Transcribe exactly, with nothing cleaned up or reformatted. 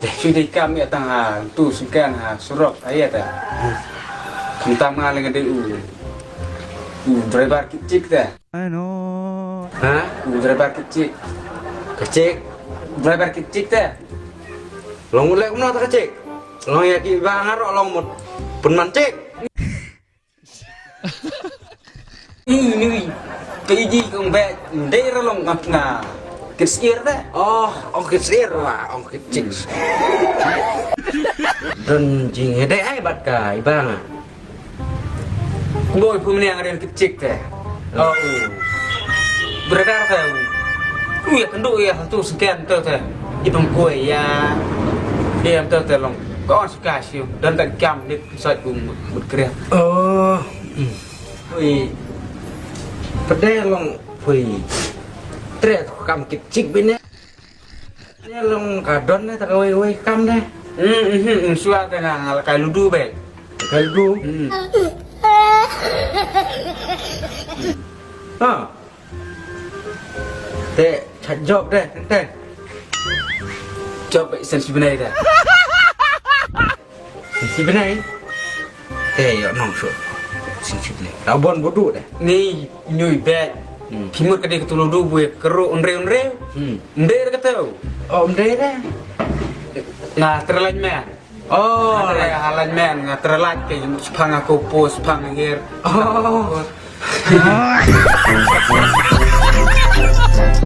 Shu dei kam ïa tang ha tu sngkang ha surok ïa ta. Kumta ma leng dei u u driver kitchik ta. I know. Ha? U driver kitchik. Kitchik. Driver kitchik ta. Long lek mno ta kitchik. Long ïa ki ba ngaro long mut pun man chik. Ih, nui. Ka iji kong bet. Ndei ra long ngap na. Kit sir de. Oh, ong kit sir wa, ong kit chik. Don jing hede ai bat ka ibang. Boy pun ni ngarin kit chik te. Oh. Brother te. Ui, kendu ya tu sekian tu te. Ipang kue ya. Dia tu te long. Kau suka siu. Dan tak kam ni. Sait bung mut kriat. Oh. Pui. Pede long pui. Tre kam kit chik bine. Ne long ka don ne ta ka wei wei kam ne. Hmm, hmm, hmm, sua te na ngal kai ludu be. Kai ludu. Hmm. Ha. Te, chat job de, te. Job sen si benai de. Sen si benai. Te, yo nong so. Sen si benai. Rabon bodu de. Ni nyui be. Hmm. Kimur ka de ketulu du bue keru unre unre. Hmm. Unre de ketau. Oh, unre de. Na terlain me. Oh, nga tre halai men, nga tre lait ke spang aku po, spang hir. Oh.